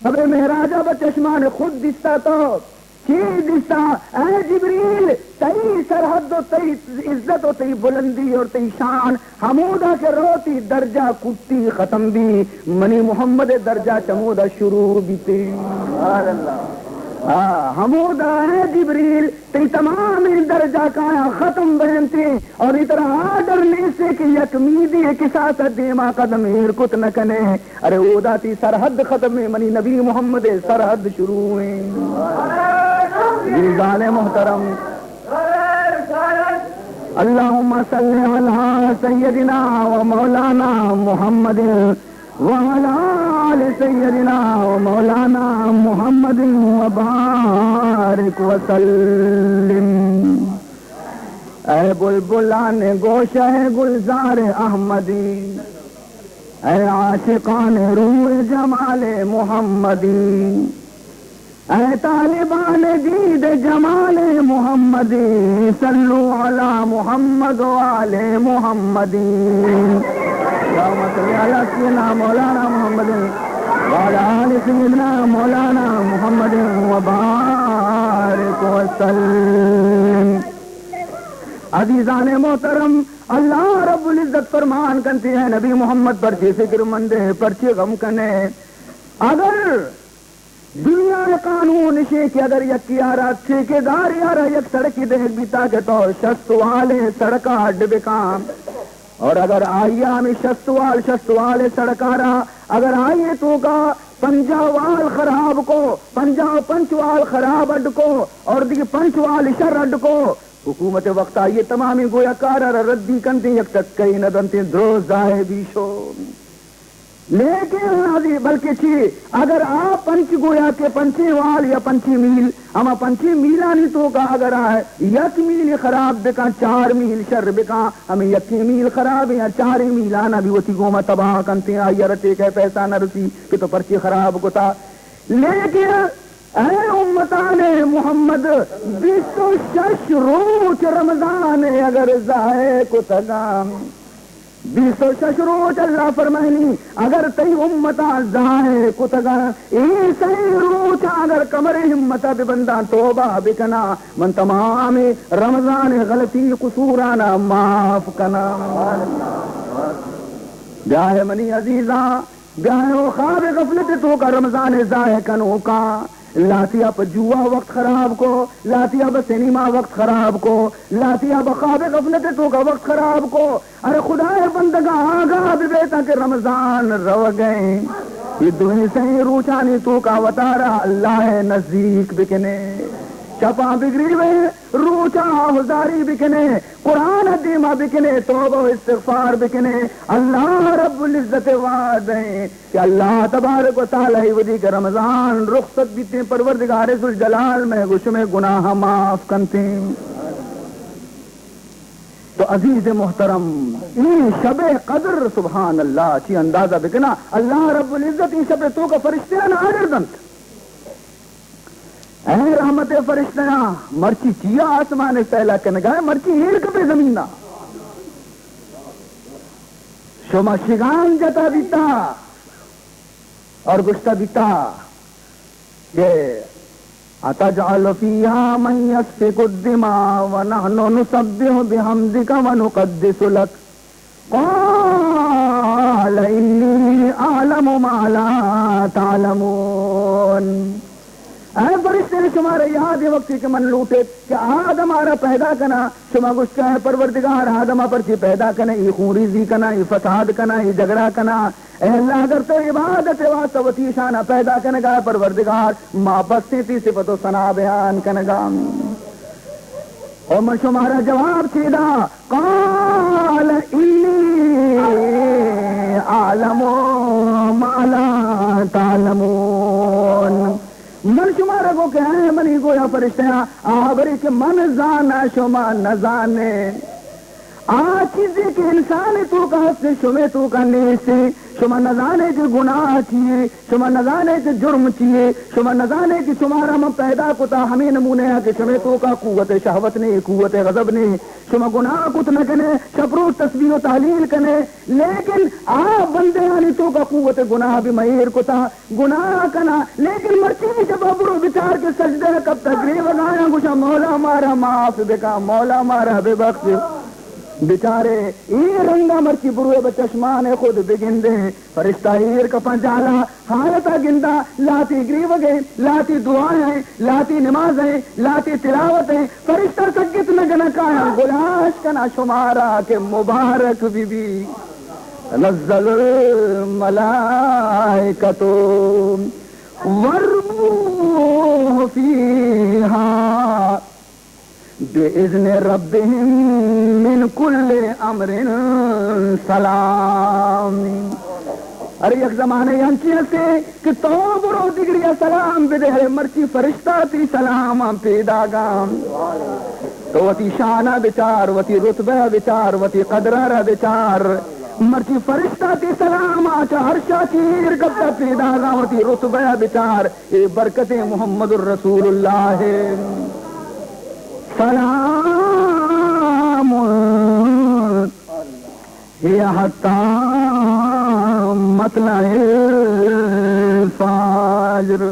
شب معراج ءَ بہ چشمان خود دیستا تو؟ چی دیستا؟ اے جبریل، تئی سرحد و تئی عزت و تئی بلندی اور تئی شان ہمودا کہ روتی درجہ کٹی ختم بی، منی محمد درجہ چمودا شروع بیتی۔ سبحان اللہ۔ ہاں، ہمودا اے جبریل، تئی تمامیں درجہ کایاں ختم بینتی اور ای ترا آرڈر نیستے کہ یک میدے کساس ءَ دیما قدم ایر کت نہ کنے۔ ارے اودا تی سرحد ختم ہے، منی نبی محمد سرحد شروع ہے۔ عزیزان محترم، اللهم صل على سيدنا ومولانا محمد وعلى آل سيدنا ومولانا محمد وبارك وسلم۔ اے بلبلان گوشہ گلزار احمدی، اے عاشقان روح جمال محمدی، اے طالبان دید جمال محمدی، صلوا علی محمد و آل محمدی۔ اللهم صل علی سیدنا مولانا محمد و علی آل سیدنا مولانا محمد و بارک وسلم۔ عزیزان محترم، اللہ رب العزت فرمان کنتے ہیں، نبی محمد پرچے فکر مندے، پرچے غم کنے؟ اگر دنیا ءِ قانون اشیں کہ اگر یکے آرا ٹھیکیدارے آرا یک سڑکے دئیگ بیتا کہ تو شست والے سڑکا اڈ بکاں، اور اگر آئی ہمیں شست وال، شست والے سڑکا را اگر آئی توکا پنجاہ وال خراب کو، پنجاہ و پنچ وال خراب اڈ کو اور دیگہ پنچ وال شر اڈ کو، حکومت وقت آئی تمامیں گویا کارا را ردی کنتے، یک ٹکے نہ دنتے، درو ضائع بی شو۔ لیکن عزیز، بلکہ چی، اگر آ پنچ گویا کہ پنچیں وال یا پنچیں میل، ہما پنچیں میلانی توکا اگر آ یک میل خراب بکاں، چار میل شر بکاں، ہمیں یکیں میل خراب یا چاریں میلانا بھی وتی گوما تباہ کنتے، آئی ءَ را ٹیکہ پیسہ نہ رسی کہ تو پرچے خراب کتا۔ لیکن اے امتان محمد، بیست و شش روچ رمضان اگر ضائع کتگاں، بیست و شش روچ اللہ فرمائنی، اگر تئی امتا ضائع کتگاں، اے سئے روچ اگر کمر ہمتا ببنداں، توبہ بکناں، من تمام رمضان غلطی قصورانا معاف کناں۔ بیائے منی عزیزاں، بیائے او خواب غفلت توکا رمضان ضائع کنوکاں، لاتیا پہ جوا وقت خراب کو، لاتیا پہ سینما وقت خراب کو، لاتیا پہ خواب غفلت توکا وقت خراب کو۔ ارے خدائے بندگاں، آگاہ ببیتاں کہ رمضان روگئے۔ یہ دوئیں سئیں روچانی توکا وتارا اللہ نزدیک بکنے۔ چپاں بگریوے، روچاں آہوزاری بکنے، قرآن دیما بکنے، توبہ و استغفار بکنے۔ اللہ رب العزت وعدہ ایں کہ اللہ تبارک و تعالی وھدی کہ رمضان رخصت بیتیں، پروردگار ذوالجلال مئے گو شمئے گناہ معاف کنتیں۔ تو عزیز محترم، این شب قدر، سبحان اللہ، چی اندازہ بکنا، اللہ رب العزت این شب توکا فرشتیان آرڈر دنت۔ اے رحمت فرشتیاں، مرچی چیا آسمان پھیلا کنگا، مرچی ایر کپے زمینا۔ شما شگان جتا بیتا اور گشتا بیتا کہ اتجعل فیها من یسفک الدماء ونحن نسبح بحمدک ونقدس لک۔ قال انی اعلم ما لا تعلمون۔ اے فرشتے، شمارا یاد ہے وقتی کہ من لوٹے کہ آدم آرا پیدا کنا، شما گوشت کہ اے پروردگار، آدم آ پرچی پیدا کنا، ای خون ریزی کنا، ای فساد کنا، ای جھگڑا کنا۔ اے اللہ، اگر تو عبادت واسطہ وتی شانہ پیدا کنگا، پروردگار، ما بستیں تی صفت و ثنا بیان کنگا۔ او من شمارا جواب چی دا؟ قال انی اعلم ما لا تعلمون۔ من شمارا گو کہ اے منی گویا فرشتیاں، آ ہبرے کہ من زانا شما نزانے۔ آ چیزے کہ انسان توکا ہستے، شمے توکا نیستے، شما نزانے کہ گناہ چیے، شما نزانے کہ جرم چیے، شما نزانے کہ شمارا من پیدا کتا ہمے نمونے ءَ کہ شمے توکا قوت شہوت نے، قوت غضب نے۔ شما گناہ کت نہ کنے، شپ روچ تسبیح و تہلیل کنے، لیکن آ بندیانی توکا قوت گناہ بھی مہیر کتا، گناہ کنا، لیکن مرچی شپا برو بچار کہ سجدہ کپتا گریوگایاں گوشا، مولا مارا معاف بکا، مولا مارا ببخش۔ بچارے، اے رنگا مرچی بروے بہ چشمان خود بگندے، فرشتہ ایر کپاں جالا، حالتا گندا، لاتی گریوگیں، لاتی دعائیں، لاتی نمازیں، لاتی تلاوتیں، فرشتہ سگت نہ گنا کایاں، گلاش کنا شمارا کہ مبارک بی بی۔ تنزل الملائکۃ والروح فیہا بإذن ربهم من كل أمر سلام۔ ارے یک زمانے انچی ہستے کہ تو برو دگریا سلام بدے، ارے مرچی فرشتہ تی سلام پیداگاں۔ تو وتی شانہ بچار، وتی رتبہ بچار، وتی قدرہ را بچار۔ مرچی فرشتہ تی سلام آ چہ عرشا چیر کپتا پیداگاں، وتی رتبہ بچار۔ اے برکت محمد رسول اللہ۔ سلام هي حتى مطلع الفجر۔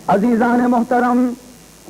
عزیزان محترم،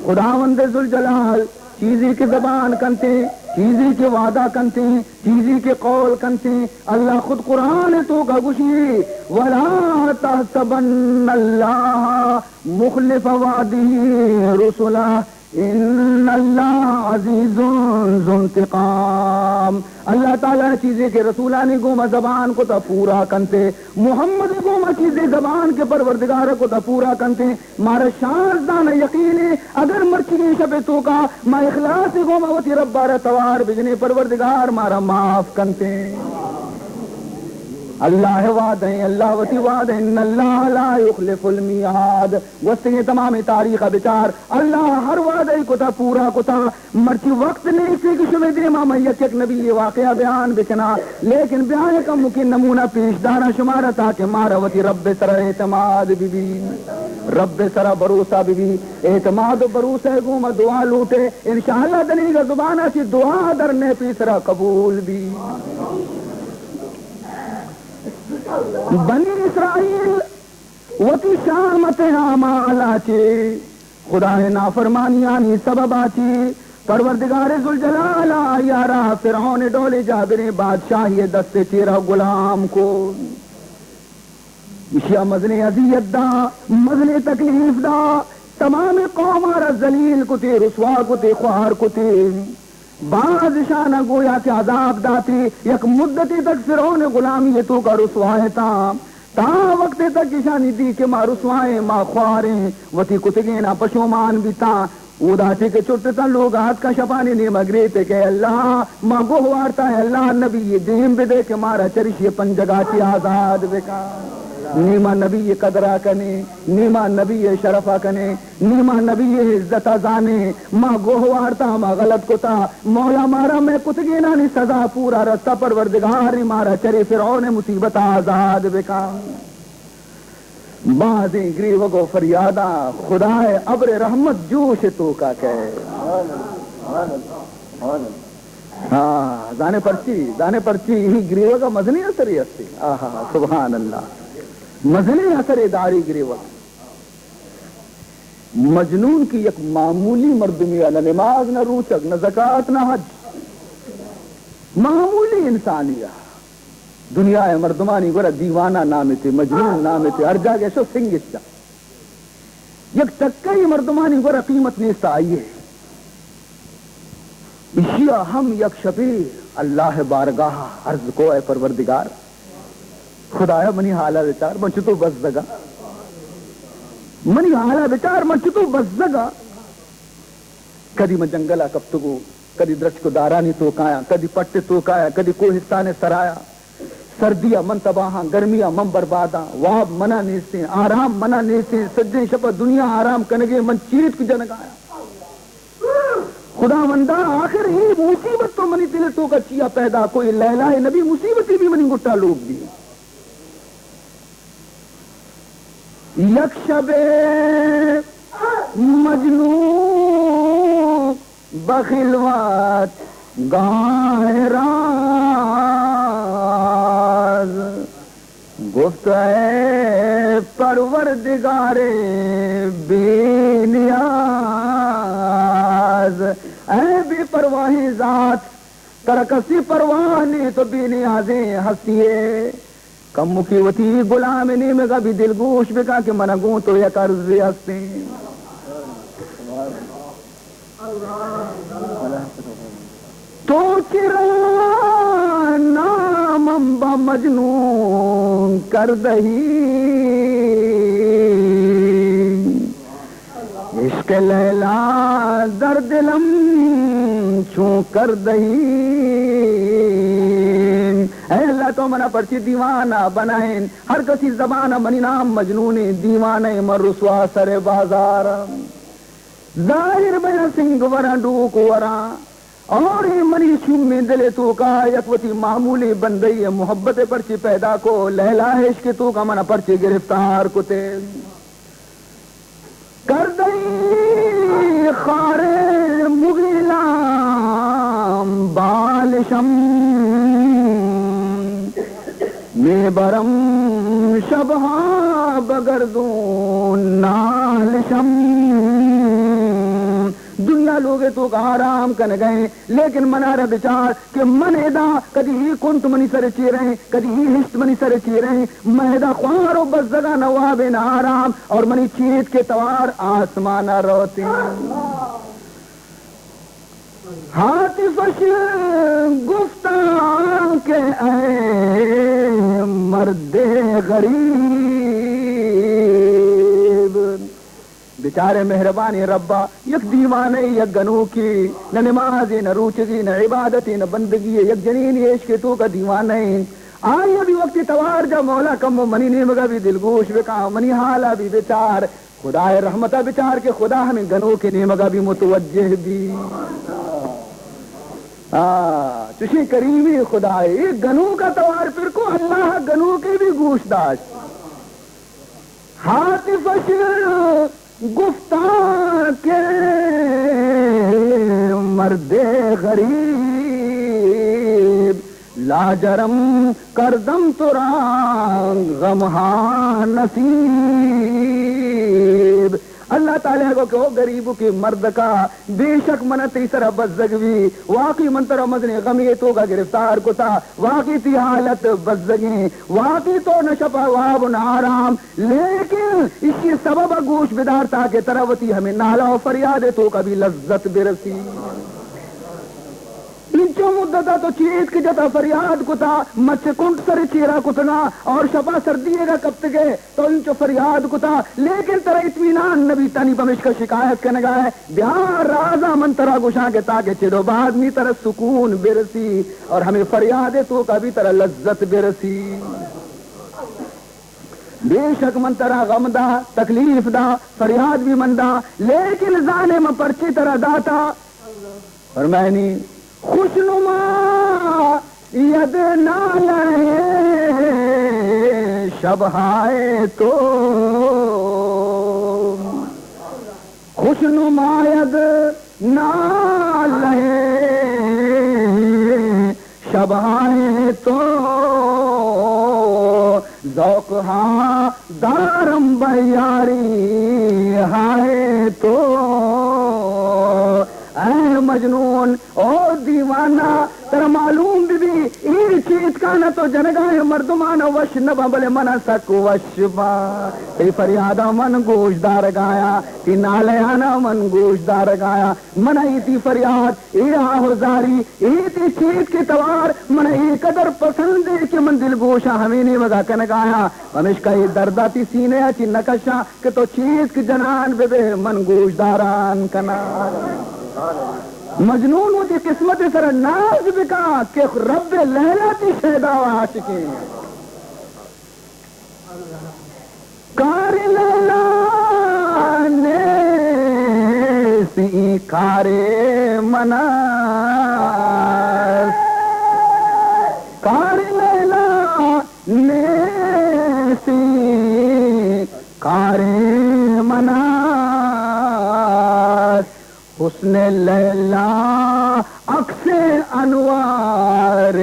خداوند ذوالجلال چیزی کہ زبان کنتے، چیزی کہ وعدہ کنتے، چیزی کہ قول کنتے، اللہ خود قرآن توکا گوشی، ولا تحسبن اللہ مخلف وعده رسله، ان اللہ عزیز ذو انتقام۔ اللہ تعالی چیزے کہ رسولانی گوما زبان کتا پورا کنتے، محمد گوما چیزے زبان کہ پروردگار کتا پورا کنتے۔ مارا شانزدانہ یقین ہے، اگر مرچی شپ توکا ما اخلاص گوما وتی رب را توار بجنے، پروردگار مارا معاف کنتے۔ اللہ وعدہ ہیں، اللہ وتی وعدہ ہیں، ان اللہ لا یخلف المیعاد۔ گوستگیں تمامیں تاریخ ء بچار، اللہ ہر وعدہ ء کتا، پورا کتا۔ مرچی وقت نیستی کہ شمے دیما من یک یک نبی ء واقعہ بیان بکناں، لیکن بیا یک ہمکیں نمونہ پیش داراں شمارا، تاکہ مارا وتی رب ء سرا اعتماد بہ بی، رب ء سرا بھروسہ بہ بی۔ اعتماد و بھروسہ ء گوما دعا لوٹے، انشاءاللہ دنیگا زبان ء چی دعا در نئے پیسرا قبول بی۔ بنی اسرائیل وتی شامت اعمال ء چہ، خدائے نافرمانیانی سبب ء چہ، پروردگار ذوالجلال ء آئی ء را فرعون ڈولے جابریں بادشاہی دست ء چیرا غلام کو۔ ایشی ء مزنیں اذیت دا، مزنیں تکلیف دا، تمام قوم ء را ذلیل کتے، رسوا کتے، خوار کتے۔ باز اشانا گویا کہ عذاب داتی، یک مدتی تک فرعون غلامی توکا رسوا اتاں، تا وقت تک اشانی دی کہ ما رسوائیں، ما خواریں، وتی کتگینا پشومان بیتاں۔ اودا چہ کہ چٹتاں لوگ آتکاں شپانی نیمہ گریتے کہ اللہ ما گوہ وارتا، اللہ نبی دیم بدے کہ مارا چریشی پنجگا چی آزاد بکا۔ نیما نبی قدرا کنے، نیما نبی شرفا کنے۔ نی ما نبی ء عزت ء زانیں، ما گوہ وارتا، ما غلط کتا، مولا مارا مئے کتگینانی سزا پورا رستا، پروردگار نی مارا چرے فرعون ء مصیبت ء آزاد بکن۔ بازیں گریوگ و فریاداں خدائے ابر رحمت جوش ء توکا کئے۔ ہاں، زانے پرچی، زانے پرچی، ای گریوگ ء مزنیں اثرے ہستے۔ آہا، سبحان اللہ۔ مزنیں اثرے داری گریوگ۔ مجنون کہ یک معمولی مردمے ء نہ نماز، نہ روچگ، نہ زکات، نہ حج، معمولی انسانے ء دنیا ء مردمانی گورا دیوانہ نامتے، مجنون نامتے، ہر جاگہ شو سنگشتہ۔ یک ٹکئی مردمانی گورا قیمت نیست آئی ء۔ ایشی ء ہم یک شپے اللہ ء بارگاہ ء عرض کو، اے پروردگار، خدایا منی حال ء بچار، من چتو بزگاں، منی حال ء بچار، من چتو بزگاں۔ کدی من جنگل ء کپتگوں، کدی درچک و دارانی توکایاں، کدی پٹ ء توکایاں، کدی کوہستان ء سرایاں۔ سردی ء من تباہاں، گرمی ء من برباداں، واب منا نیستیں، آرام منا نیستیں، سجیں شپ ء دنیا آرام کنگے، من چیتک جنگایاں۔ خداوندا، آخر اے مصیبت تو منی دل توکا چیا پیدا کو؟ اے لیلا نبی مصیبتی بھی منی گٹا لوگ دی۔ یک شب مجنون بخلوت گاہ راز، گفت اے پروردگار بے نیاز، اے بے پرواہیں ذات، ترا کسی پرواہ نے، تو بے نیازیں ہستی ئے۔ کموکی وتی غلام نیمگا بھی دلگوش بکن کہ منا گوں تو یک عرضے ہستیں۔ تو چرا نامم با مجنون کردہی؟ عشق لیلا در دلم چون کردہی۔ اے اللہ، تو منا پرچی دیوانہ بنائین؟ ہر کسی زبان منی نام مجنون، دیوانہ، من رسوا سر بازار۔ ظاہر بیاں سنگ وراں، ڈوک وراں، اور اے منی شومیں دل توکا یک وتی معمولی بندے محبت پرچی پیدا کو؟ لیلا عشق توکا منا پرچی گرفتار کتے؟ کردئی خار مغیلان بالشم، میبرم شبها بگردون نالشم۔ دنیا لوگ توکا آرام کنگئے، لیکن منارا بچار کہ من ادا کدی اے کنٹ منی سر چیریں، کدی اے ہشت منی سر چیریں، من ادا خوار و بزگا نوابیں آرام، اور منی چیت کے توار آسمانا روتیں۔ ہاتفش گفتاں کہ اے مرد غریب، بچارے مہربانیں ربا، یک دیوانے، یک گنوکے، نہ نمازے، نہ روچگے، نہ عبادتے، نہ بندگی، یک جنینے عشق توکا دیوانے۔ آئی بھی وقتی توار جا، مولا کمو منی نیمگا بھی دلگوش بکا، منی حالا بھی بچار، خدائے رحمتا بچار کہ خدا ہمیں گنوکے نیمگا بھی متوجہ بی۔ آ، چوشیں کریمی خدائے، اے گنوکا توار پر کو، اللہ گنوکے بھی گوش داشت۔ ہاتفش گفتاں کہ مرد غریب، لاجرم کردم تو را غمها نصیب۔ اللہ تعالی گو کہ او غریبو کہ مردکا، بے شک من تئی سرا بزگ بی، واقعی من ترا مزنیں غمے توکا گرفتار کتا، واقعی تئی حالت بزگیں، واقعی تو نہ شپا واب و نہ آرام، لیکن اشی سبب گوش بدار تاکہ ترا وتی ہمیں نالہ و فریاد توکا بھی لذت برسی۔ انچو مدتا تو چیت کہ جتا فریاد کتا، مچ کنٹ سر چیرا کتگا اور شپا سردی گا کپتگے، تو انچو فریاد کتا، لیکن ترا اطمینان نبی، تنی پمشکا شکایت کنگا ہے۔ بیا رازا من ترا گوشاں کہ تاکہ چد و بعد نی ترا سکون برسی اور ہمیں فریاد توکا بھی ترا لذت برسی۔ بے شک من ترا غم دا، تکلیف دا، فریاد بھی من دا، لیکن زانے من پرچی ترا داتا۔ فرمائنی، خوشنما ید نالہ شبہائے تو، خوشنما ید نالہ شبہائے تو، ذوق ہا دارم بہ یاری ہائے تو۔ اے مجنون، او دیوانہ، ترا معلوم بہ بی، اے چیتکانا تو جنگائیں مردمانا وش نہ باں، بلے منا سک وش باں۔ تئی فریادا من گوش دارگایاں، تئی نالہانا من گوش دارگایاں۔ منا اے تئی فریاد، اے آہ و زاری، اے تئی چیت کے توار منا اے قدر پسند اے کہ من دلگوشاں ہمے نیمگا کنگایاں۔ پمیشکا اے دردا تئی سینہ ء چہ نہ کشاں کہ تو چیت کہ جنان بہ بے، من گوشداران کناں۔ مجنون وتی قسمت ء سرا ناز بکاں کہ رب لیلا تئی شیدا و عاشقیں۔ کار لیلا نیست ایں کارے من است، کار لیلا نیستی، کارے من است۔ حسن لیلا عکس انوار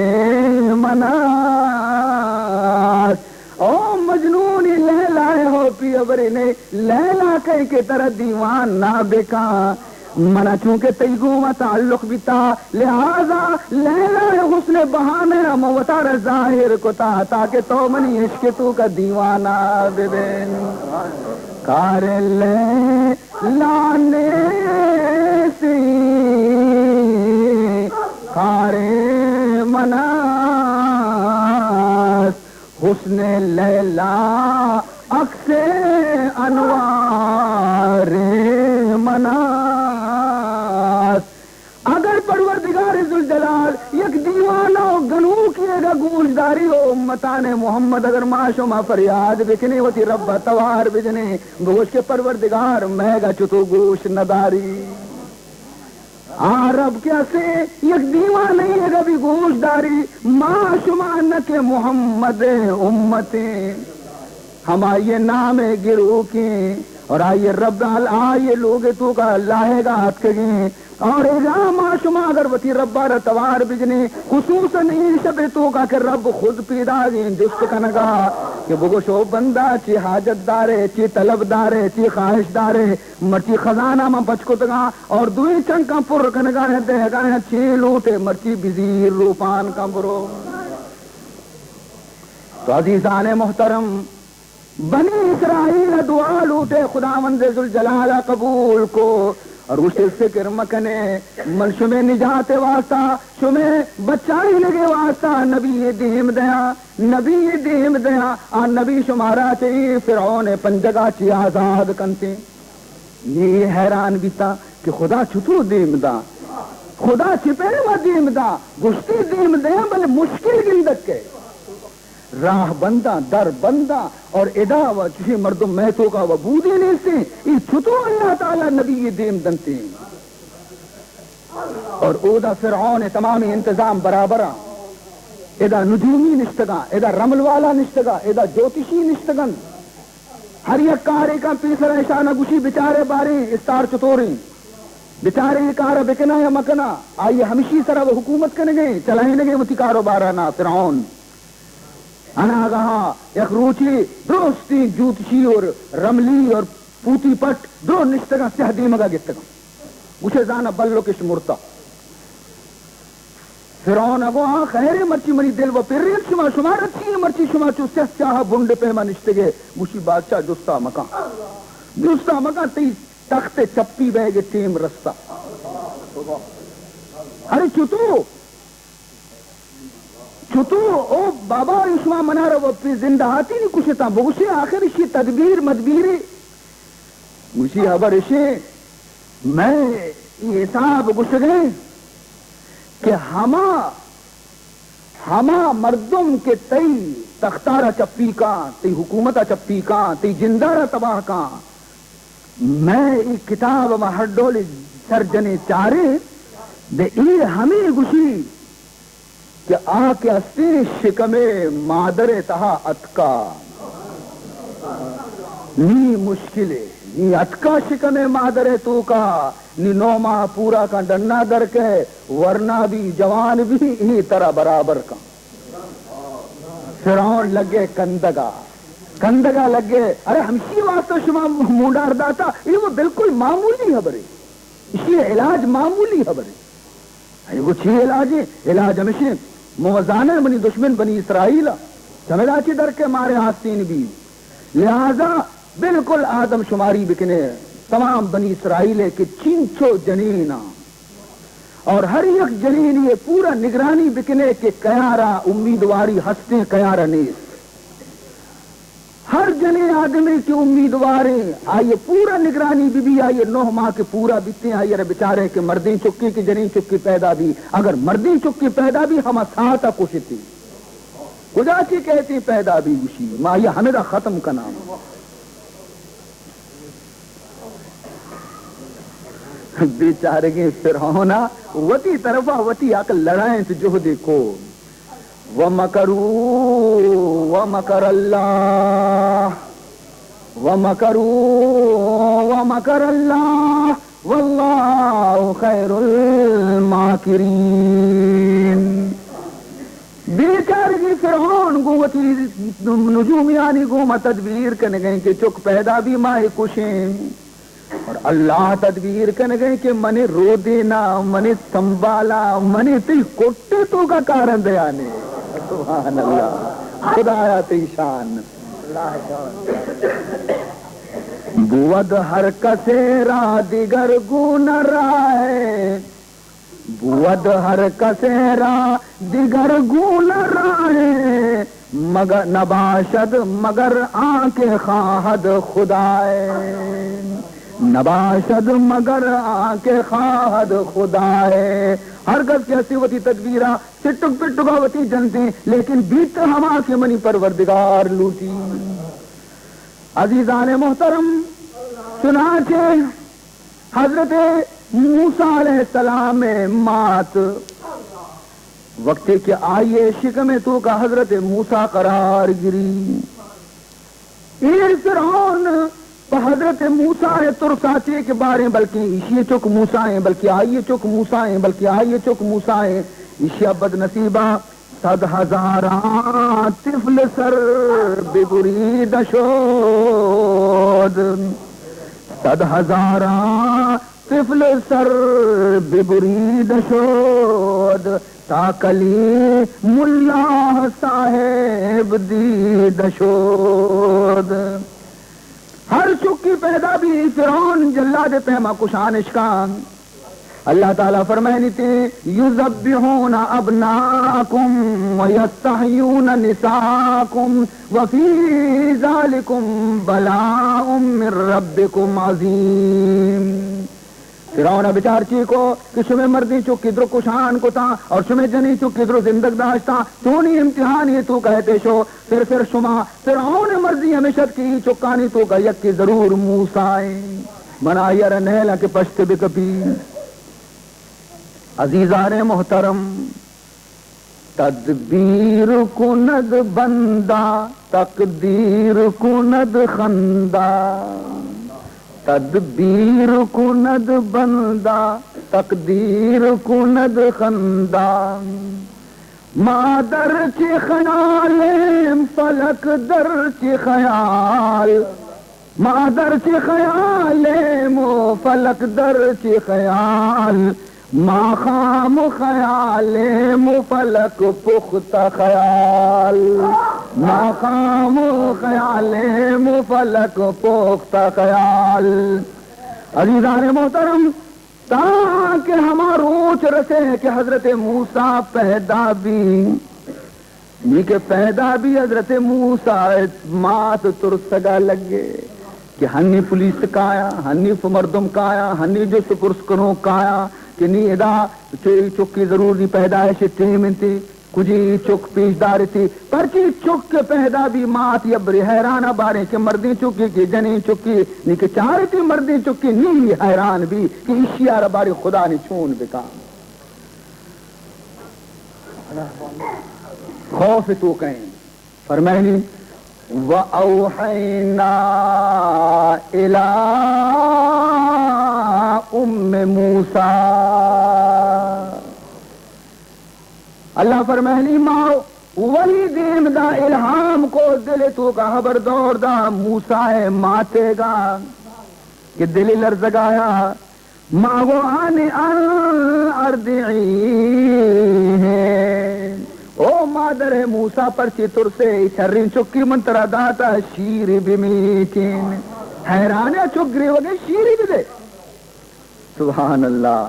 من است۔ او مجنون، لیلا ءِ ہاپی ہبرے نہ، لیلا کئے کہ ترا دیوانہ بکاں۔ منا چونکہ تئی گوما تعلق بیتا، لہذا لیلا ءِ حسن ءِ بہانہ ءَ من وتارا ظاہر کتا تاکہ تو منی عشق ءِ توکا دیوانہ ببئے۔ کار لیلا نیستی، کار من است۔ حسن لیلا عکس انوار من است۔ اگر پروردگار ذوالجلال یک دیوانہ و گنوکے گا گوش داری و امتان محمد، اگر ما شما فریاد بکنیں، وتی رب ءَ توار بجنیں، بگوش کہ پروردگار، مئے گا چتو گوش نداری۔ آ رب کہ اسے یک دیوانہ ئے گا بھی گوش داری، ما شما نہ کہ محمد امتیں، ہمائی نام گروکیں، اور آئی رب ال-، آئی لوگ توکا اللہ گا اتکگیں۔ اور ادا ما شما اگر وتی رب ءَ را توار بجنیں، خصوصاً اے شپ توکا کہ رب خود پیداگیں جست کنگا کہ بگوشو بندہ چی حاجت دارے، چی طلب دارے، چی خواہش دارے، مرچی خزانہ من پچ کتگاں اور دوئیں چنکاں پر کنگا ہیں، دہگا ہیں، چی لوٹے مرچی بزیر روپان کن برو۔ تو عزیزان محترم، بنی اسرائیل ءَ دعا لوٹے، خداوند ذوالجلال ءَ قبول کو۔ اور گوشتے، فکر مکنے، من شمے نجات واسطہ، شمے بچائینگ واسطہ نبی دیم دیاں، نبی دیم دیاں۔ آ نبی شمارا چہ اے فرعون پنجگا چی آزاد کنتے۔ نی حیران بیتا کہ خدا چتو دیم دا، خدا چہ پیما دیم دا، گوشتے دیم دیاں، بلے مشکل گندگ کے۔ راہ بنداں، در بنداں، اور ادا و چشیں مردم مئے توکا و بودے نیستیں۔ اے چتو اللہ تعالی نبی دیم دنتیں؟ اور اودا فرعون تمامی انتظام برابراں۔ ادا نجومی نشتگاں، ادا رمل والا نشتگاں، ادا جوتشی نشتگاں۔ ہر یک کارے کن پیسر اشانا گوشی، بچارے باریں استار چطوریں، بچارے اے کار بکنا یا مکنا، آئی ہمشی سرا و حکومت کنگے، چلائینگے وتی کاروبارانا۔ فرعون اناگہا یک روچے درستیں جوتشی اور رملی اور پوتی پٹ درو نشتگاں، سیاہ دیمگا گتگاں۔ گوشے، زانا بلکش مرتا۔ فرعون ءَ گو، آ خیر، مرچی منی دل و پرینت شما، شما رچی مرچی شما چو سیاہ چاہ بنڈ پیما نشتگے۔ گوشی، بادشاہ جستا مکان، جستا مکان، تئی تخت چپی بئیگ ٹیم رستا۔ ارے چتو؟ چتو او بابا، شما منارا و پہ زندہ آتی نی کشتاں؟ بگوشے آخر اشی تدبیر مدبیرے۔ گوشی ہبر اشے، مئے اے حساب گوشگے کہ ہما، ہما مردم کہ تئی تختارا چپی کاں، تئی حکومتا چپی کاں، تئی جندارا تباہ کاں، مئے اے کتاب ما ہر ڈولے سر جنے چارے، دے اے ہمے گوشی کہ آ کہ استیں شکمے مادرے تہا اتکا، نی مشکلے، نی اتکا شکمے مادرے توکا، نی نو ماہ پورا کن ڈنا در کئے، ورنا بی، جوان بی، ای ترا برابر کن۔ فرعون لگے کندگا، کندگا لگے، ارے ہمشی واسطہ شما مونڈار داتا، اے وہ بالکل معمولی خبرے، اشی علاج معمولی خبرے۔ اے گو چی علاج ایں؟ علاج ہمیش ایں، من زاناں منی دشمن بنی اسرائیل ءَ چمیدا چی در کے مارے آستین بی، لہذا بالکل آدم شماری بکنے تمام بنی اسرائیل ءِ کہ چینچو جنین آں، اور ہر یک جنین یہ پورا نگرانی بکنے کہ کیارا امیدواری ہستیں، کیارا نیست۔ ہر جنین آدمے کہ امیدواریں، آئی پورا نگرانی بی بی، آئی نو ماہ کہ پورا بیتیں، آئی را بچارے کہ مردیں چکے کہ جنین چکے پیدا بی، اگر مردیں چکے پیدا بی، ہما ساعتا کشتی۔ کجا چی کہتی پیدا بی گوشی، ما آئی ہمدا ختم کناں۔ بیچارگیں فرعون ءَ وتی طرف ءَ وتی عقل لڑائینت، جہدے کو۔ ومکروا ومکر اللہ، ومکروا ومکر اللہ، واللہ خیر الماکرین۔ بیچارگیں فرعون گوں وتی نجومیانی گوما تدبیر کنگیں کہ چک پیدا بی ما اے کشیں۔ اور اللہ تدبیر کنگیں کہ منی رودینا، منی سنبالا، منی تئی کٹے توکا کارندیانے۔ سبحان اللہ، خدایا تئی شان۔ بود ہر کسے را دیگر گون رائے، بود ہر کسے را دیگر گون رائے، مگر نباشد مگر آنکہ خواہد خدائے، نباشد مگر آنکہ خواہد خدائے۔ ہر کس کہ ہستی وتی تدبیرا چٹک پٹکا وتی جنتے، لیکن بیت ہما کہ منی پروردگار لوٹی۔ عزیزان محترم، چنانچہ حضرت موسیٰ علیہ السلام ءِ مات وقتی کہ آئی ءِ شکم ءِ توکا حضرت موسیٰ قرار گری، اے فرعون پہ حضرت موسیٰ ءِ ترسا چے کہ باریں بلکیں ایشی ءِ چک موسیٰ ایں، بلکیں آئی ءِ چک موسیٰ ایں، بلکیں آئی ءِ چک موسیٰ ایں، ایشی ءَ بدنصیبا صد ہزاراں طفل سر ببریدہ شد، صد ہزاراں طفل سر ببریدہ شد، تا کلیم اللہ صاحب دیدہ شد۔ ہر چکی پیدا بی، فرعون جلاد پیما کشان اشکان۔ اللہ تعالیٰ فرمائنیتے، یذبحون ابناءکم ویستحیون نساءکم وفی ذالکم بلاء من ربکم عظیم۔ فرعون ءَ بچار چی کو کہ شمے مردیں چکی درو کشان کتاں اور شمے جنیں چکی درو زندگ داشتاں، چونی امتحانی توکا ات شو۔ پھر، پھر شما، فرعون ءِ مرضی ہمیش ات کہ اے چکانی توکا یکے ضرور موسیٰ ایں، من آئی ءَ را نئیلاں کہ پشت بکپی۔ عزیزان محترم، تدبیر کند بندہ، تقدیر کند خندہ۔ تدبیر کند بندہ، تقدیر کند خندہ۔ ما در چہ خیالیم، فلک در چہ خیال۔ ما در چہ خیالیم و فلک در چہ خیال، ما خام خیالیم و فلک پختہ خیال، ما خام خیالیم و فلک پختہ خیال۔ عزیزان محترم، تاکہ ہما روچ رسے کہ حضرت موسیٰ پیدا بی، نی کہ پیدا بی حضرت موسیٰ ءِ مات ترسگا لگے کہ ہنی پولیس کایا، ہنی مردم کایا، ہنی جست پرس کنوک کایا کہ نی ادا چوئی چکی ضرور نی پیدائش ٹیم انتی۔ کجی چک پیش دارتی، پرچی چک کہ پیدا بی مات یبری حیران باریں کہ مردیں چکی کہ جنیں چکی، نی کہ چارتی مردیں چکی، نی حیران بی کہ ایشی ءَ را باری خدا نی چون بکاں۔ خوف توکیں۔ فرمائنی، و اوحینا الی ام موسیٰ۔ اللہ فرمائنی، ما وحی دیم دا، الہام کو، دل توکا خبر دور دا موسیٰ ءِ ماتے گا کہ دل لرزگایا۔ ما گو آنے ان ارضعیہ۔ او مادر موسیٰ، پرچی ترسے؟ شریں چکی من ترا داتا، شیر بمیتین۔ حیران ءَ چک گریوگے، شیری بدے۔ سبحان اللہ۔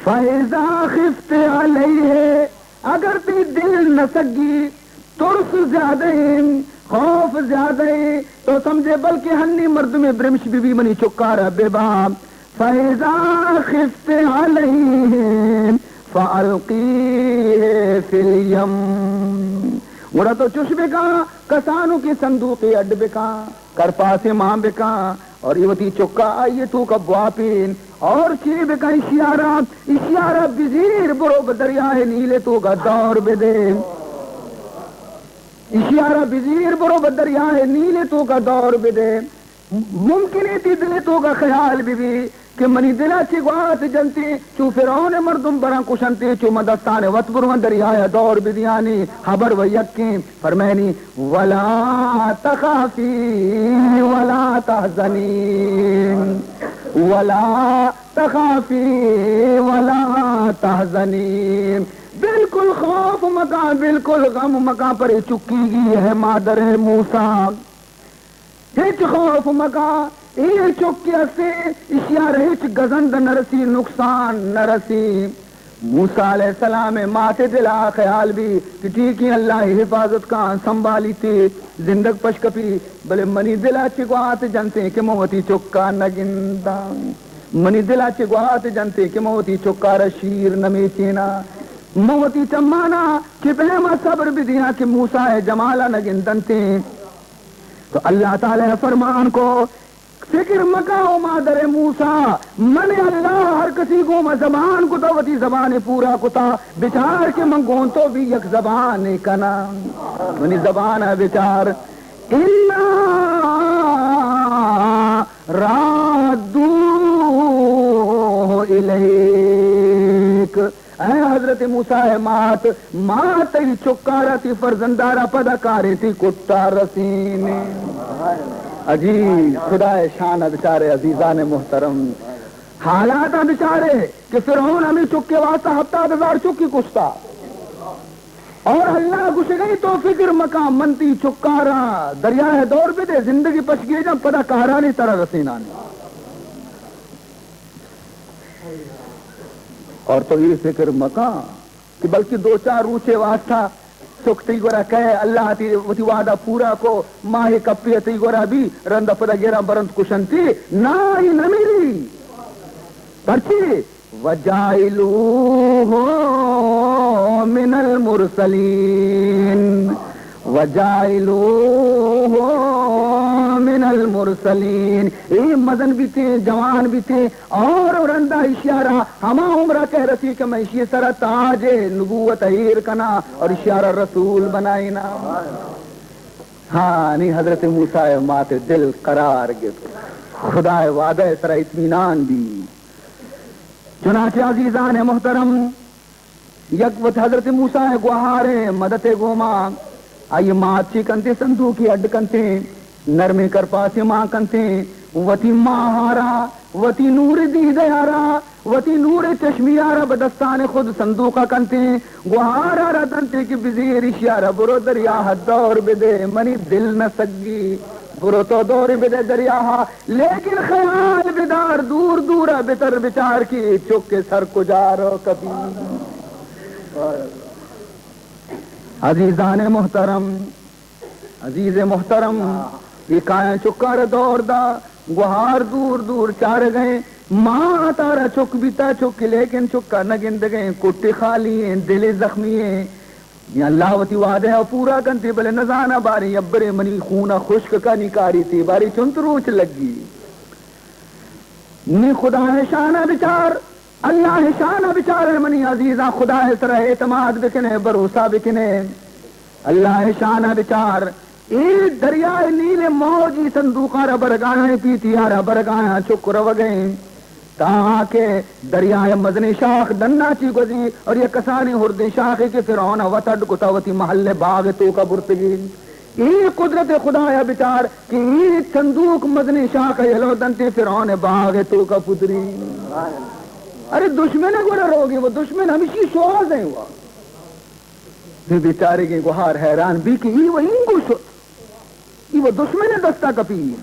فاذا خفت علیہ، اگر تئی دل نہ سگی، ترس زیادہ ایں، خوف زیادہ ایں، تو سمجھے بلکہ ہنی مردمے برمش بی بی منی چکارا ببا۔ فاذا خفت علیہ فالقیہ فی الیم۔ گڑا تو چش بکاں، کسانو کہ صندوقے اڈ بکاں، کرپاسے مان بکاں، اور اے وتی چکا آئی توکا بواپین، اور چی بکن اشیارا، اشیارا بزیر برو بہ دریائے نیل توکا دور بدے۔ اشیارا بزیر برو بہ دریائے نیل توکا دور بدے۔ ممکن ہے تی دل توکا خیال بی بی کہ منی دلا چی گوات جنتے، چو فرعون مردم براں کشنتے، چو من دستان وت برواں دریایا دور بدیانی۔ خبر و یکیں فرمینی، ولا تخافی ولا تحزنی، ولا تخافی ولا تحزنی، بالکل خوف مکاں، بالکل غم مکاں، پرے چکیگی ہے مادر موسیٰ۔ ہچ خوف مکاں، اے چکے اسے، اشیار ہچ گزند نرسی، نقصان نرسی۔ موسیٰ علیہ السلام مات دلا خیال بی کہ ٹھیک ہے، اللہ حفاظت کاں، سنبھالیتے، زندگ پش کپی، بلے منی دلا چی گوات جنتے کہ من وتی چکا نگنداں۔ منی دلا چی گوات جنتے کہ من وتی چکارا شیر نمیچیناں۔ من وتی چمانا کہ پیما صبر بدیاں کہ موسیٰ جمالا نگندنتے۔ تو اللہ تعالی فرمان کو، فکر مکا او مادر موسیٰ، من اللہ ہر کسی گوما زبان کتا، وتی زبان پورا کتا، بچار کہ من گون تو بھی یک زبان کنا، منی زبان بچار۔ انا رادوه الیک۔ اے حضرت موسیٰ ءِ مات، ما تئی چکارا، تئی فرزندارا پدا کاریں، تئی کٹا رسینیں۔ عجیب، خدا ءِ شان ءَ بچارے عزیزان محترم، حالات ءَ بچارے کہ فرعون ہمے چکے واسطہ ہپتاد ہزار چکی کشتا۔ اور اللہ گوشگئی تو فکر مکاں، من تئی چکارا دریائے دور بدے، زندگی پشگیجاں، پدا کارانی ترا رسینانی۔ اور تو اے فکر مکاں کہ بلکہ دو چار روچے واسطہ چک تئی گورا کئے، اللہ تئی وتی وعدہ پورا کو، ماہ کپی تئی گورا بی، رند پدا گیرا برنت کشنتی، نا، اے نمیری۔ پرچی؟ وجاعلوه من المرسلین۔ وجاعلوه من المرسلین۔ اے مزن بیتیں، جوان بیتیں، اور رندا اشیارا ہما عمرا کہ رسی کہ من اشی سرا تاج نبوت ایر کنا اور اشیارا رسول بنائینا۔ ہاں، نی حضرت موسیٰ ءِ مات دل قرار گپت، خدا ءِ وعدہ ءِ سرا اطمینان بی۔ چنانچہ عزیزان محترم، یک وت حضرت موسیٰ ءِ گوہاریں مدت ءِ گوما آئی مات چی کنتے، صندوقی اڈ کنتے، نرمیں کرپاسے مان کنتے، وتی ماہارا، وتی نور دیدہارا، وتی نور چشمیارا بہ دستان خود صندوقا کنتے، گوہارا را دنتے کہ بزیر اشیارا برو دریاہ دور بدے، منی دل نہ سگی، برو تو دور بدے دریاہ۔ لیکن خیال بدار، دور دورا بتر، بچار کہ چک سر کجا رو کپی۔ عزیزان محترم، عزیز محترم، اے کایاں چکار دور دا، گوہار دور دور چارگئے، ماں تارا چک بیتا، چک لیکن چکا نہ گندگئے، کٹی خالی ایں، دل زخمی ایں۔ یا اللہ وتی وعدہ ءَ پورا کنتے، بلے نزاناں باریں یبرے منی خون ءَ خشک کنی کاری تے، باریں چنت روچ لگی۔ نی خدا ءِ شان ءَ بچار، اللہ ءِ شان ءَ بچار، منی عزیزاں، خدا ءِ سرا اعتماد بکنے، بھروسہ بکنے۔ اللہ ءِ شان ءَ بچار، اے دریائے نیل ءِ موج ای صندوقارا برگایاں، پیتیارا برگایاں، چک روگئے۔ تاکہ دریائے مزنیں شاخ ڈنا چی گوزی اور یک کسانیں ہردیں شاخے کہ فرعون ءَ وت اڈ کتا، وتی محل ءِ باغ ءِ توکا برتگی۔ اے قدرت خدایا بچار کہ اے صندوق مزنیں شاخ ءَ یلو دنتے، فرعون ءِ باغ ءِ توکا پتری۔ ارے دشمن ءَ گورا روگی، وہ دشمن ہمیشی شوہاز ہیں وہ۔ بے بیچارگیں گوہار حیران بی کہ ای و اینگو شت، ای و دشمن دستا کپی۔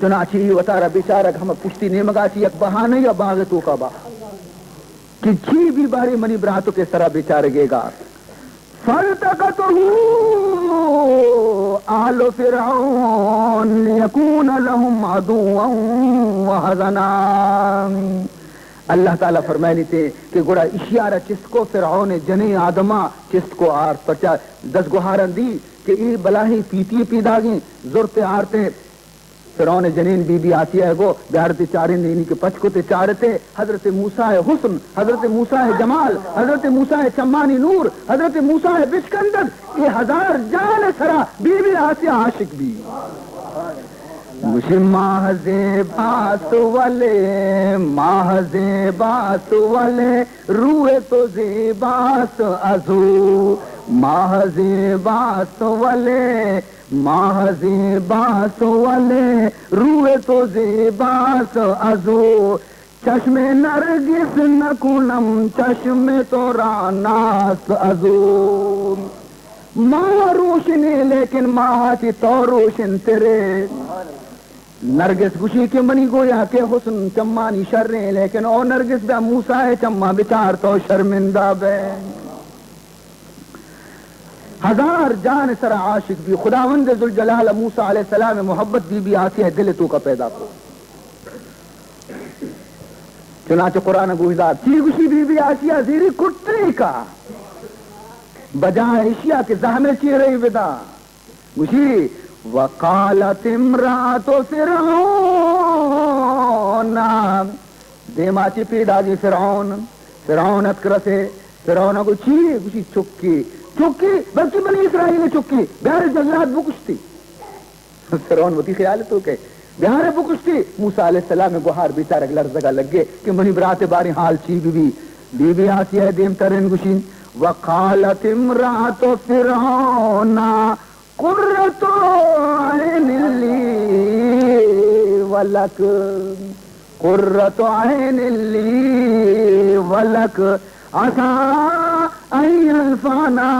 چنانچہ ای وتارا بیچارگ ہم پشتی نیمگا چی یک بہانہ یا باغ توکا با کہ چی بی بارے منی براتو کے سرا بیچارگے گا۔ فالتقطه آل فرعون ليكون لهم عدوا وحزنا۔ اللہ تعالی فرمائنیتے کہ گڑا اشیارا چست کو، فرعون جنیں آدما چست کو، آرت، پرچا دزگوہاران دی کہ اے بلاہیں پیتی پیداگیں، زرت آرتے، فرعون ءِ جنین بی بی آسیہ ءَ گو، بیارتے چاریں، دینی کہ پچ کتے چارتے، حضرت موسیٰ ءِ حسن، حضرت موسیٰ ءِ جمال، حضرت موسیٰ ءِ چمانی نور، حضرت موسیٰ ءِ بشکندگ، اے ہزار جان ءِ سرا بی بی آسیہ عاشق بی۔ گوشی، ماہ زیباست ولے، ماہ زیباست ولے، روی تو زیباست از او. ماہ زیباست ولے، ماہ زیباست ولے، روی تو زیباست از او. چشم نرگس نکنم، چشم تو را ناست از او. ماہ روشنے، لیکن ماہ چی تو روشن ترے. نرگس گوشی کہ منی گویا کہ حسن چمانی شریں، لیکن او نرگس، بیا موسیٰ ءِ چماں بچار، تو شرمندہ بے. ہزار جان سرا عاشق بی. خداوند ذوالجلال موسیٰ علیہ السلام محبت بی بی آسیہ دل توکا پیدا کو. چنانچہ قرآن گوشدار چی گوشی، بی بی آسیہ زیری کٹے کا، بجائے اشیا کہ زہم چیرے بدا. گوشی، وقالت امرأة فرعون، دیما چی پیداگی فرعون، فرعون اتک رسے، فرعون گو چی؟ گوشی، چکی، چکی، بلکہ بنی اسرائیل چکی، بیار جلاد بکشتی. فرعون وتی خیال تو کہ بیار بکشتی. موسیٰ علیہ السلام گوہار بیچارگ لرزگا لگے کہ منی برات باریں حال چی بی بی. بی بی آسیہ دیم ترین گوشی، وقالت امرأة فرعون، قرة عين لي ولك، قرة عين لي ولك، عسى أن ينفعنا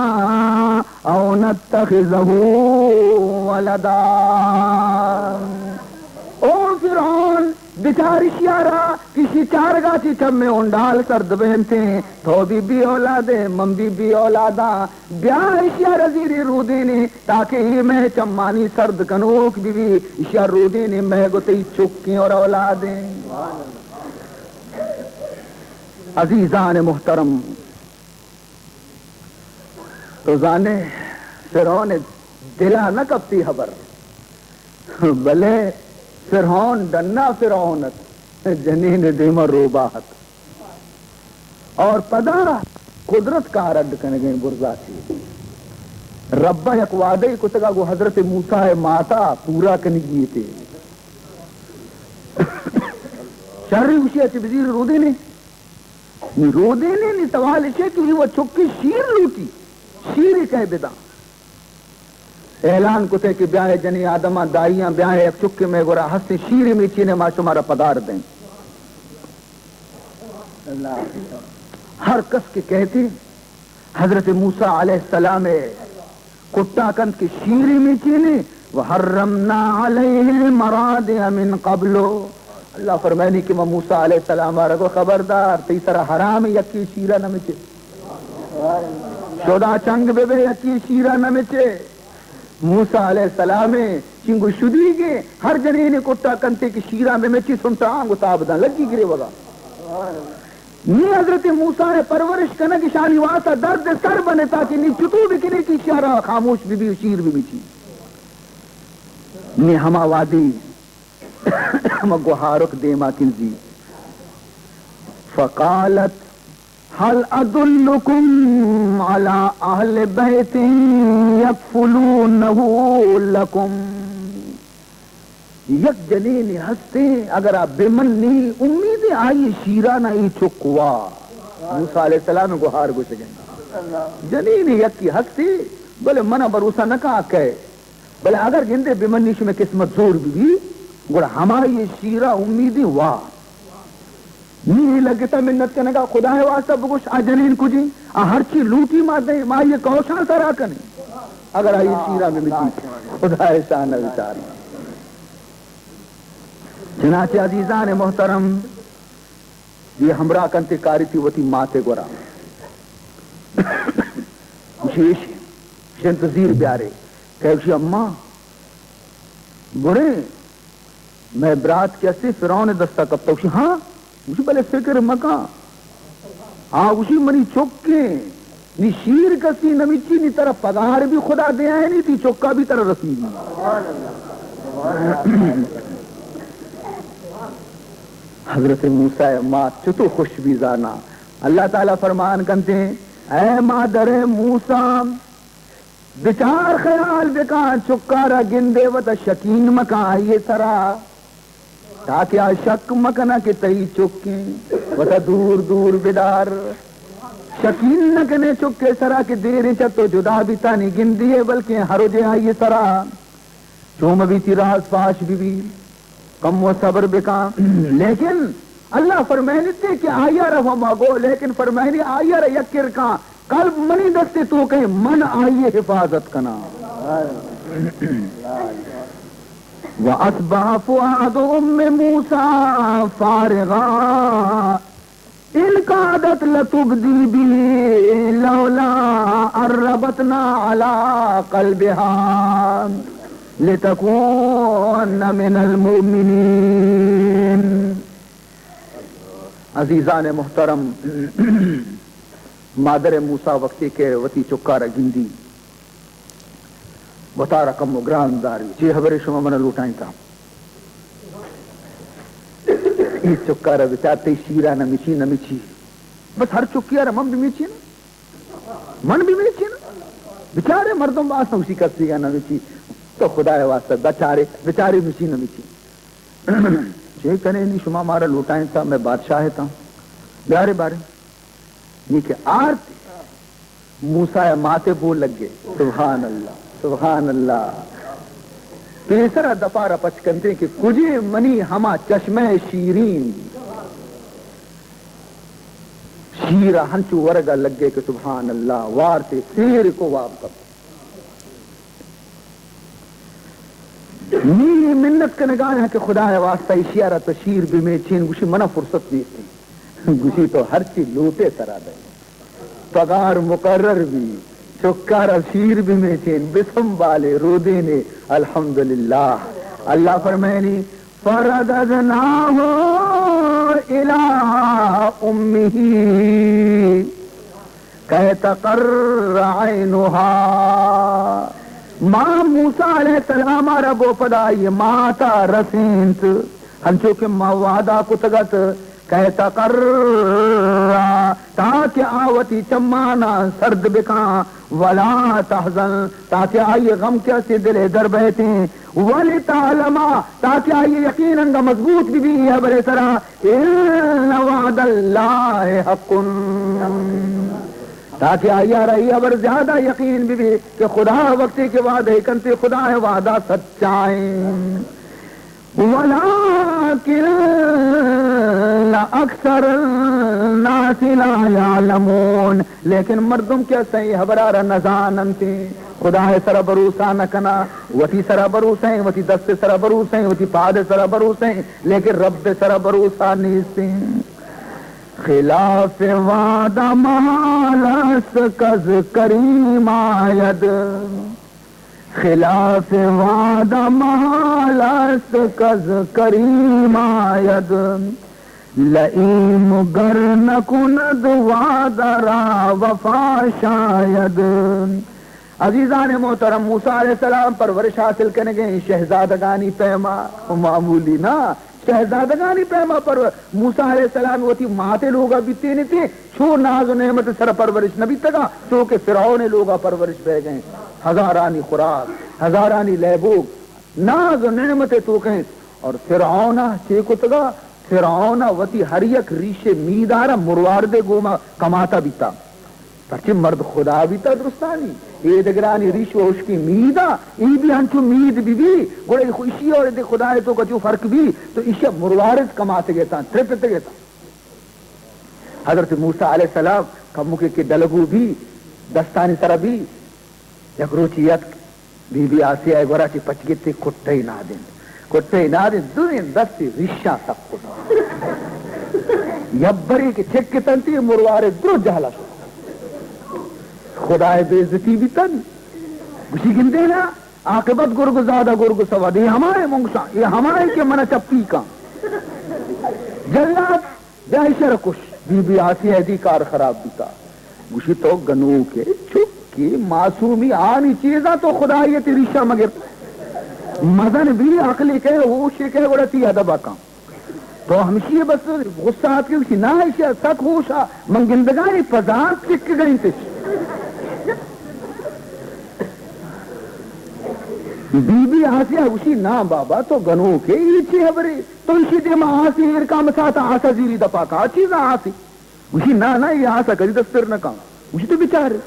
أو نتخذه ولدا. او فرعون، بچار اشیارا کہ اشی چارگا چی چمے اونڈال سرد بینتیں، تو بی بی اولادے، من بی بی اولاداں، بیا اشیا را زیری رودینے، تاکہ اے مئے چمانی سرد کنوک بی بی. اشیا رودینے، مئے گو تئی چکیں اور اولادیں. عزیزان محترم، تو زانے فرعون دلا نہ کپتی خبر، بلے فرعون ڈنا فرعون ات، جنین دیما روباہ ات. اور پدا قدرت کار اڈ کنگیں برزا چی. رب ء یک وعدہ کتگا گو حضرت موسیٰ ء ماتا پورا کنگی تے. شر گوشی اچ بزیر رودینے. نی رودینے نی سوال اشے کہ وہ چکی شیر لوٹی، شیر کہے بداں. اعلان کتے کہ بیائے جنی آدماں دائیاں، بیائے یک چکے مئے گورا ہستیں، شیر میچینے، ما شمارا پگار دیں. ہر کس کہ کہتی حضرت موسیٰ علیہ السلام کٹا کنت کہ شیر میچینے، وحرمنا علیہ المراضع من قبل. اللہ فرمائنی کہ ما موسیٰ علیہ السلام آرا گو خبردار، تئی سرا حرام یکی شیرا نمچے. شدا چنگ بہ بے، یکی شیرا نمچے. موسیٰ علیہ السلام چنگو شدیگے، ہر جنین کٹا کنتے کہ شیرا بہ مچی سنٹا آنگو تاب داں، لگی گرے وگا. نی حضرت موسیٰ ء پرورش کنگ اشانی واسطہ درد سر بنے، تاکہ نی چتو بکنے کہ شیرا خاموش بہ بی و شیر بہ مچی. نی ہما وادی ہما گوہارک دیما کنزی. فقالت هل أدلكم على أهل بيت يكفلونه لكم. یک جنینے ہستیں، اگر آ بہ منی، امیدیں آئی شیرانا اے چک وا. موسیٰ علیہ السلام گوہار گوشگیں. جنینے یکی ہستی، بلے منا بھروسہ نہ کاں کئے. بلے اگر گندے بہ منی شمئے قسمت زور بہ بی، گڑا ہمائی شیرا امیدیں وا. نی لگتا منت کنگا، خدائے واسطہ بگوش، آ جنین کجیں؟ آ ہرچی لوٹی ما دیں، ما یہ کوشاں سرا کنیں. اگر آئی شیرا بہ مچی، خدائے شان بچار. چنانچہ عزیزان محترم، یہ ہمراہ کنتے کاری تی وتی ماتے گورا. گوشی، شنت زیر بیارے. کہ گوشی، اماں، برے مئے برات کہ استی فرعون دستا کپتا. گوشی، ہاں؟ گوشی، بلے فکر مکاں. آ گوشی، منی چکیں، نی شیر کسی نمیچی، نی ترا پگار بی خدا دیائے، نی تی چکا بی ترا رسیبی. حضرت موسیٰ ءِ مات چتو خوش بی زانا۔ اللہ تعالیٰ فرمان کنتے، اے مادر موسیٰ، بچار خیال بکاں، چکارا گندے وتا شکین مکاں آئی سرا، تاکہ آ شک مکناں کہ تئی چکیں، وتا دور دور بدار۔ شکین نہ کنے چکے سرا کہ دیریں چہ تو جدا بیتانی گندی ئے، بلکیں ہر رجے آئی سرا۔ چو مہ بیتی راز فاش بہ بی، کمو صبر بکاں۔ لیکن اللہ فرمائنتے کہ آئی ءَ را ہما گو، لیکن فرمائنی آئی ءَ را یک کرکاں، قلب منی دست توکیں، من آئی حفاظت کناں۔ وأصبح فؤاد أم موسى فارغا إن كادت لتبدي به لولا أن ربطنا على قلبها لتكون من المؤمنين۔ عزیزان محترم، مادر موسیٰ وقتی کہ وتی چکارا گندی، وتارا کمو گران داری، چے ہبرے شما منا لوٹائینتا؟ اے چکارا بچار، تئی شیرا نہ مچی، نہ مچی۔ بس ہر چکی آرا من بمیچین، من بمیچین۔ بچارے مردم باز نوشی کسی گا نہ مچی۔ تو خدای واسطہ بچارے، بچارے مچی نہ مچی۔ چے کنے نی، شما مارا لوٹائینتا، مئے بادشاہ اتاں۔ بیارے بارے۔ نی کہ آرت موسیٰ ءِ مات ءِ بو لگے۔ سبحان اللہ، سبحان اللہ۔ پیسرا دپارا پچ کنتے کہ کجے منی ہما چشمہ شیرین، شیر ءَ ہنچو ورگ ءَ لگے کہ سبحان اللہ، وارتے سیر کو واب کپ۔ نی منت کنگایاں کہ خدای واسطہ ایشی ءَ را تو شیر بمیچین، گوشی منا فرصت نیست۔ گوشی تو ہرچی لوٹے ترا دئے، پگار مقرر بی، چکارا شیر بمیچین، بسنبالے، رودینے۔ الحمدللہ۔ اللہ فرمائنی، فرددناه إلى أمه كي تقر عينها۔ ما موسیٰ علیہ السلام ءَ را گو پدا آئی مات ءَ رسینت، ہنچو کہ ما وعدہ کتگ ات، كي تقر، تاکہ آ وتی چماناں سرد بکاں، ولا تحزن، تاکہ آئی غم کہ استی دل ءَ در بہتیں، ولتعلم، تاکہ آئی یقین انگا مضبوط بہ بی اے ہبر ءِ سرا، ان وعد اللہ حق، تاکہ آئی ءَ را اے ہبر زیادہ یقین بہ بی کہ خدا وقتی کہ وعدہ کنتے، خدا ءِ وعدہ سچائیں۔ ولكن أكثر الناس لا يعلمون، لیکن مردم کہ استیں اے ہبرا را نزاننت، خدا ءِ سرا بھروسہ نہ کناں، وتی سرا بھروسہ ایں، وتی دست ءِ سرا بھروسہ ایں، وتی پاد ءِ سرا بھروسہ ایں، لیکن رب ءِ سرا بھروسہ نیست ایں۔ خلاف وعدہ محال است کز کریم آید۔ خلاف وعدہ محال است کز کریم آید، لئیم گر نکند وعدہ را وفا شاید۔ عزیزان محترم، موسیٰ علیہ السلام پرورش حاصل کنگیں شہزادگانی پیما، معمولی نہ، شہزادگانی پیما پر موسیٰ علیہ السلام وتی مات ءِ لوگا بیتینیت، چو ناز و نعمت سر پرورش نہ بیتگا، چو کہ فرعون ءِ لوگا پرورش بیگیں۔ ہزارانی خوراک، ہزارانی لیبوگ، ناز و نعمت توکیں۔ اور فرعون چے کتگا؟ فرعون وتی ہر یک ریش میدارا مروارد گوما کماتا بیتا۔ پرچے مرد خدا بیتا درستانی، اے دگرانی ریش و ہشکی میدا، ای بھی ہنچو مید بی بی، گڑا ای خو-، اشی اور دے خدا تو کچو فرق بی، تو اشی مروارد کماتگے تاں، ترپتگے تاں۔ حضرت موسیٰ علیہ السلام کمکے کہ ڈلگو بی، دستانی سرا بی، یک روچی یک بی بی آسیہ ءِ گورا چہ پچ گپت ءُ کٹئی نادینت۔ کٹئی نادینت، دوئیں دستی ریشاں سک کت۔ یبرے کہ چک اتنتی مروارے درو جہلا شت۔ خدائے بے عزتی بیتن۔ گوشی گندے نا، عاقبت گرگ زادہ گرگ سواد۔ اے ہمائے منگشاں، اے ہمائے کہ منا چپی کن۔ جلاد بیا ایشرا کش۔ بی بی آسیہ دی کار خراب بیتا۔ گوشی تو گنوکے، چکی، معصومی، آنی چیزاں تو خدائی تی ریشا مگر۔ مزن بی، عقلی کئے، ہوشی کئے، گڑا تئی ادب ءَ کن۔ تو ہمشی بس غصہ آتکے، گوشی، نا، ایشی ءَ سک ہوش آ، من گندگاں اے پزانت چکگا انت اش۔ بی بی آسیہ گوشی، نا بابا، تو گنوکے، اے چی ہبرے؟ تو ایشی دیما آسے ایر کن، ساعت آسا زیری دپا کن، آ چیزا آسے۔ گوشی، نا، نا، اے آسا کدی دست پر نہ کن۔ گوشی، تو بچارے۔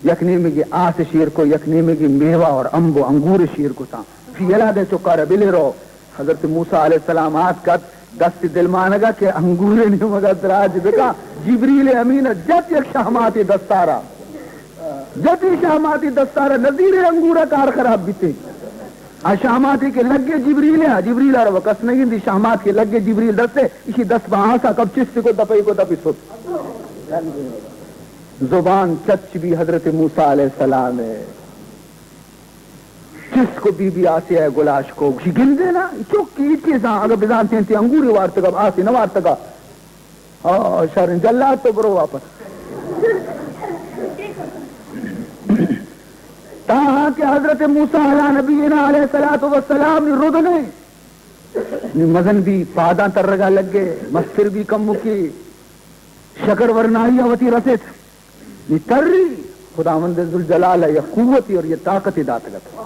یک نیمگے آس شیر کو، یک نیمگے میوہ اور امب و انگور شیر کتاں۔ فی یلادے چکارا بلے رو۔ حضرت موسیٰ علیہ السلام آتکت، دست دلمانگا کہ انگور نیمگا دراج بکا، جبریل امین جت یک شہماتی دستارا۔ جتی شہماتی دستارا، نظیر انگورا کار خراب بیتے۔ آ شہماتی کہ لگے جبریل، آ جبریل آرا کس نگندی، شہمات کہ لگے جبریل دستے، اسی دست با آسا کب چست کو دپئی کو دپی سوت۔ زبان چچ بی حضرت موسیٰ علیہ السلام ءِ۔ چست کو بی بی آسیہ ءَ گلاش کو، گوشی، گندے نا، چک ای چیزاں اگہ بزانتیں تی انگوری وارتگا، آسی نہ وارتگا۔ آ، شریں جلاد، تو برو واپس۔ تاں کہ حضرت موسیٰ علی نبینا علیہ الصلوۃ والسلام نی ردنے نی مزن بی، پاداں ترگا لگے، مستر بی کمکی، شکر ورنائی ءَ وتی رسیت۔ نی تری، خداوند ذوالجلال ءَ یک قوتی اور یک طاقتی داتگ ات۔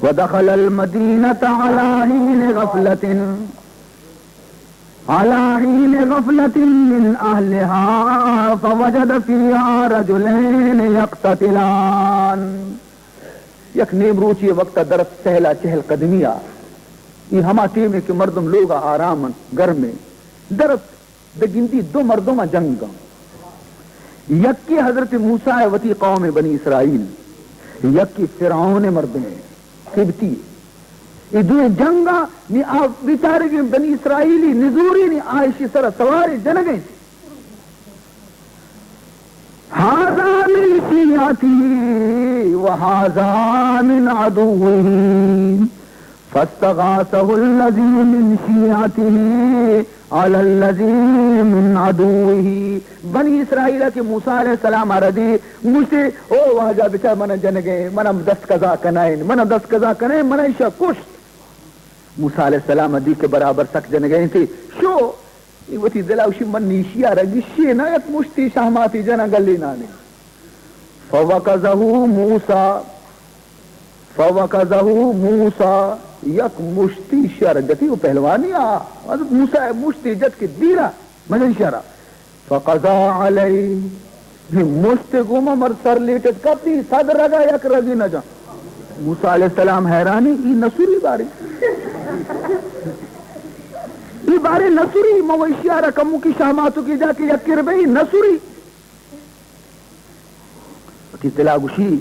ودخل المدینة علی حین غفلة، علی حین غفلة من اہلها فوجد فیها رجلین یقتتلان۔ یک نیمروچی وقت درست سہلا چہل قدمی آ، ای ہما ٹیمے کہ مردم لوگا آرام انت، گرمیں، درست بگندی دو مردم جنگ انت۔ یکی حضرت موسیٰ ءِ وتی قوم بنی اسرائیل، یکی فرعون مردم قبطی۔ اے دوئیں جنگ ءَ نی آ بیچارگیں بنی اسرائیلی نزوری نی آ ایشی سر سوار جنگ ءَ۔ هذا من شيعته وهذا من عدوه فاستغاثه الذي من شيعته على الذي من عدوه۔ بنی اسرائیل کہ موسیٰ علیہ السلام ءَ ردی، گوشتے، او واجہ بچار، من جنگے، من دست قضا کنائیں، من دست قضا کنائیں، من ایشا کشت۔ موسیٰ علیہ السلام دی کہ برابر سک جنگے انتی، شو، ای وتی دلا گوشی، من نیشی ءَ را گشی نہ، یک مشتی شہماتی جناں گلی نانی۔ فوکزہ موسیٰ، فوکزہ موسیٰ، یک مشتی شر گتی و پہلوانی آ۔ حضرت موسیٰ مشتی جت کہ دیرا مجن شرا۔ فقضا علیہ، نی مشت گوما مر سر لیٹت کپی، صد رگا یک رگی نہ جان۔ موسیٰ علیہ السلام حیرانی، ای نسوری باری۔ ای باری نسوری، مویشی آرا کمو کی شاماتو کی جا کہ یک کربئی نسوری۔ وتی دلا گوشی،